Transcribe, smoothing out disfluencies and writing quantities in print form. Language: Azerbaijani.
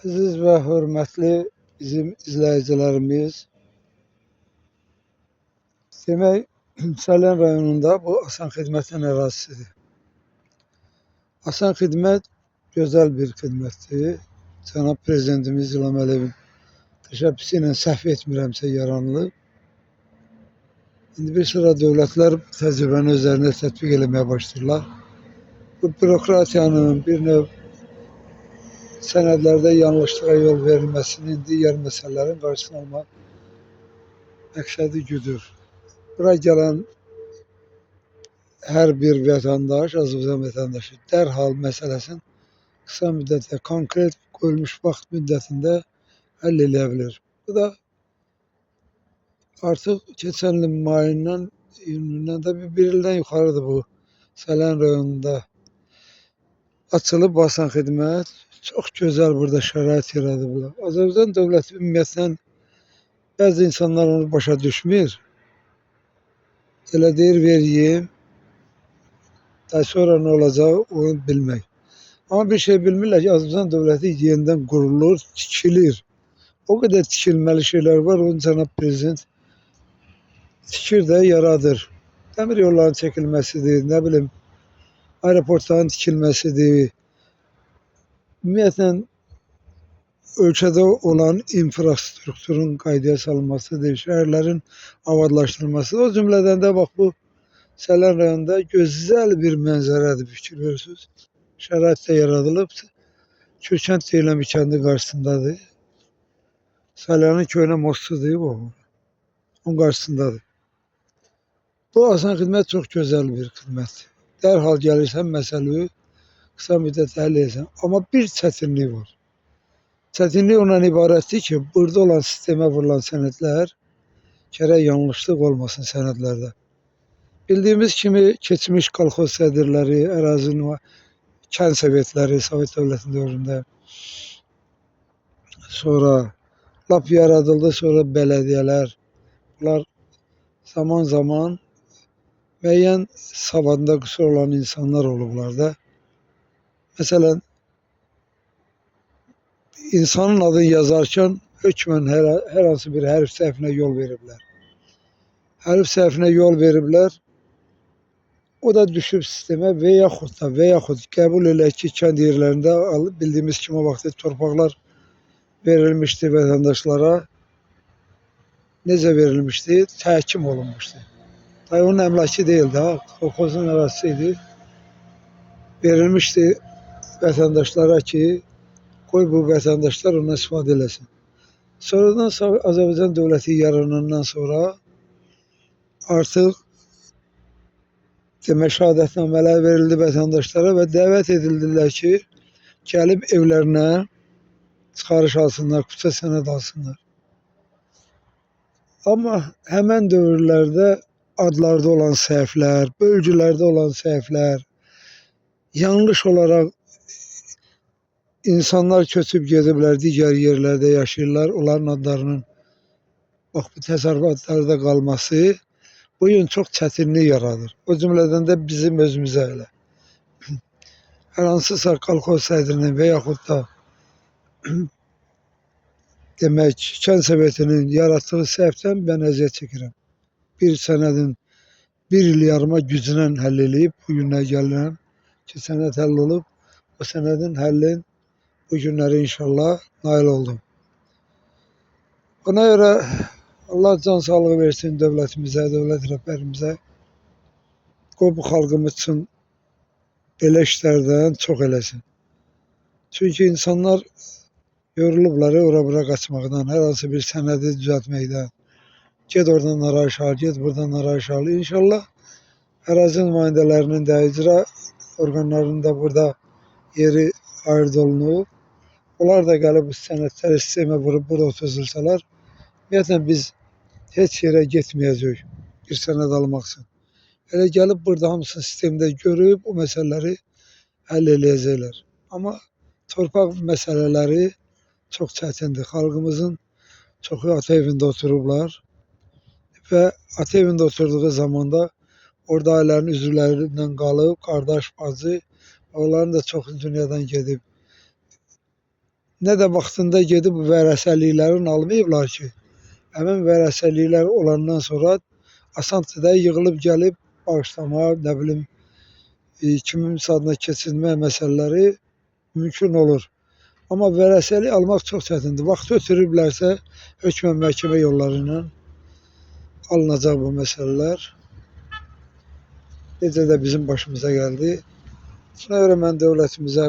Əziz və hörmətli bizim izləyicilərimiz, demək, Salyan rayonunda bu Asan Xidmətin ərazisidir. Asan Xidmət gözəl bir xidmətdir. Cənab Prezidentimiz İlham Əliyevin təşəbbüsü ilə səhv etmirəmsə yaranılıb. İndi bir sıra dövlətlər bu təcrübəni özlərində tətbiq eləməyə başlayırlar. Bu bürokratiyanın bir növ sənədlərdə yanlışlığa yol verilməsinin, digər məsələlərin qarşısını almaq məqsədi güdür. Bura gələn hər bir vətəndaş, Azərbaycan vətəndaşı dərhal məsələsini qısa müddətdə, konkret qoyulmuş vaxt müddətində həll eləyə bilir. Bu da artıq keçən ilin mayından, iyunundan da bir ildən yuxarıdır bu Salyan rayonunda açılıb Asan Xidmət. Çox gözəl burada şərait yaradıblar. Azərbaycan dövləti ümumiyyətlə bəzi insanlar onu başa düşmür. Elə deyir vereyim, daha sonra nə olacaq onu bilmək. Amma bir şey bilmirlər ki, Azərbaycan dövləti yenidən qurulur, tikilir. O qədər tikilməli şeylər var, onu cənab prezident tikir də yaradır. Dəmir yollarının çəkilməsidir, nə bilim, aeroportların tikilməsidir. Ümumiyyətlə, ölkədə olan infrastrukturun qaydaya salınmasıdır, şəhərlərin abadlaşdırılmasıdır. O cümlədən də bax bu Salyan rayonunda gözəl bir mənzərədir, fikir verirsiniz. Şərait də yaradılıb. Kürkənd deyilən bir kəndin qarşısındadır. Salyanın köhnə mostudur bu. Onun qarşısındadır. Bu Asan Xidmət çox gözəl bir xidmətdir. Dərhal gəlirsən məsələyi qısa müddətdə həll edirsən. Amma bir çətinlik var. Çətinlik ondan ibarətdir ki, burada olan sistemə vurulan sənədlər gərək yanlışlıq olmasın sənədlərdə. Bildiyimiz kimi keçmiş kolxoz sədrləri, ərazinin kənd sovetləri Sovet dövlətinin dövründə, sonra lap yaradıldı, sonra bələdiyyələr, bunlar zaman zaman müəyyən savadında qüsur olan insanlar olublar da. Məsələn, insanın adını yazarkən hökmən hər hansı bir hərf səhvinə yol veriblər. Hərf səhvinə yol veriblər. O da düşüb sistemə və yaxud qəbul elək ki, kənd yerlərində bildiyimiz kimi o vaxtda torpaqlar verilmişdi vətəndaşlara. Necə verilmişdi? Təhkim olunmuşdu. Tabii onun əmlakı deyildi, ha, kolxozun ərazisi idi. Verilmişdi vətəndaşlara ki, qoy bu vətəndaşlar ondan istifadə eləsin. Sonradan Azərbaycan dövləti yaranandan sonra artıq demək şəhadətnamələr verildi vətəndaşlara və dəvət edildilər ki, gəlib evlərinə çıxarış alsınlar, küçə sənəd alsınlar. Amma həmən dövrlərdə adlarda olan səhvlər, bölgülərdə olan səhvlər, yanlış olaraq insanlar köçüb gediblər, digər yerlərdə yaşayırlar, onların adlarının bax bu təsərrüfatlarda qalması bugün çox çətinlik yaradır. O cümlədən də bizim özümüzə elə. Hər hansısa kolxoz sədrinin və yaxud da demək, kənd sovetinin yaratdığı səhvdən mən əziyyət çəkirəm. Bir sənədin bir il yarıma gücünə həll eləyib, bu günlər gəlirəm ki, sənəd həll olub, o sənədin həllin bu günləri inşallah nail oldum. Ona görə Allah can sağlığı versin dövlətimizə, dövlət rəhbərimizə. Qoy bu xalqımız üçün belə işlərdən çox eləsin. Çünki insanlar yorulublar ora-bura qaçmaqdan, hər hansı bir sənədi düzəltməkdən. Get oradan arayış al, get buradan arayış al. İnşallah ərazi nümayəndələrinin də, icra orqanlarının da burada yeri ayırd olunub. Onlar da gəlib bu sənədləri sistemə vurub burada otuzdursalar, ümumiyyətlə biz heç yerə getməyəcəyik bir sənəd almaq üçün. Elə gəlib burada hamısını sistemdə görüb o məsələləri həll eləyəcəklər. Amma torpaq məsələləri çox çətindir. Xalqımızın çoxu ata evində oturublar və ata evində oturduğu zamanda orada ailənin üzvlərindən qalıb, qardaş, bacı, onların da çoxu dünyadan gedib. Nə də vaxtında gedib bu vərəsəliklərin almayıblar ki, həmin vərəsəliklər olandan sonra asandır da yığılıb gəlib bağışlama, nə bilim, kiminsə adına keçirmə məsələləri mümkün olur. Amma vərəsəlik almaq çox çətindir. Vaxtı ötürüblərsə, hökmən məhkəmə yolları ilə alınacaq bu məsələlər. Necə də bizim başımıza gəldi. Buna görə mən dövlətimizə,